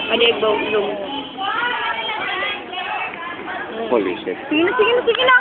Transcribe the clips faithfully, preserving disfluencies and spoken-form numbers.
Ano yung bawang? Holy shit. Sige na, sige na, sige na.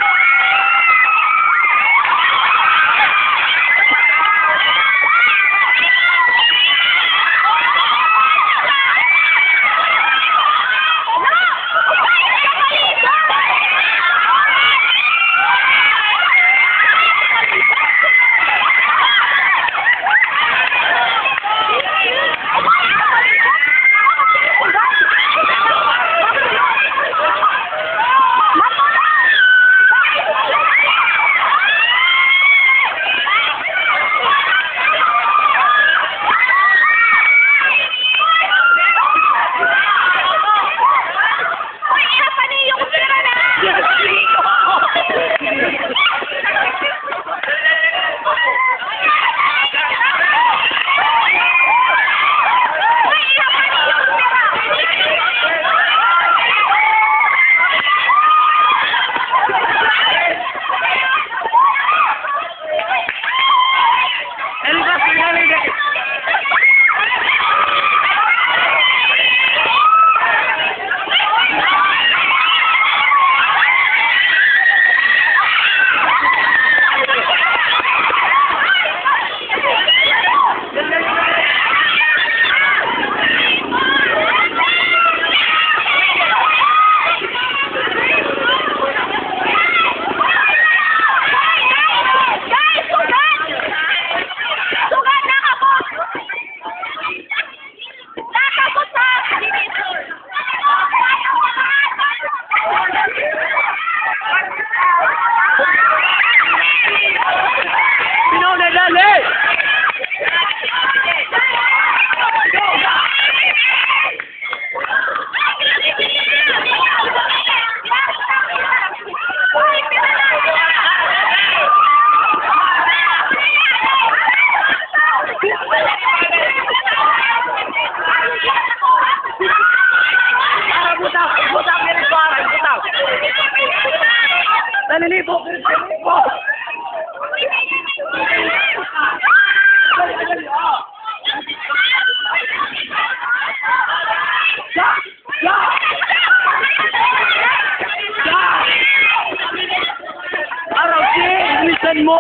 Araw, si, bilisan mo.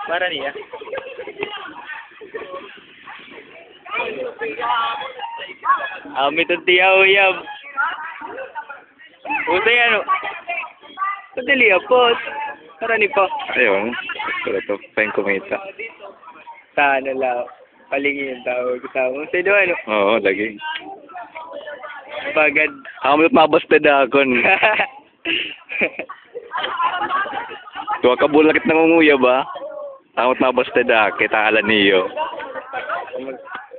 Para niya. Aw, mitunti, aw, uyab. Usay, ano? Padali, apot. Para ni pa. Ayaw. Pero ito, pain kumita. Sana la. Palingi yung tawag ko sa mo. Sa doon, ano? Oo, lagi. Bagad. Ako, mabasted akon. Tuwa ka bulakit nangunguyab, ah. Takot na basta da, kita ala niyo.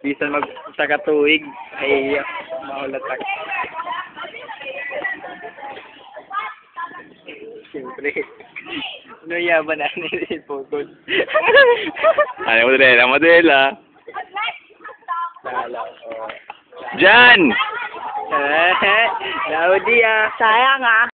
Bisan mag-, sa katuig, ay, iya, maulatak. Siyempre. Ano yaman na ni Pukol? Ay, madali lang, madali lang. Lala, oh. Jan! Eh, Claudia. Sayang, ah.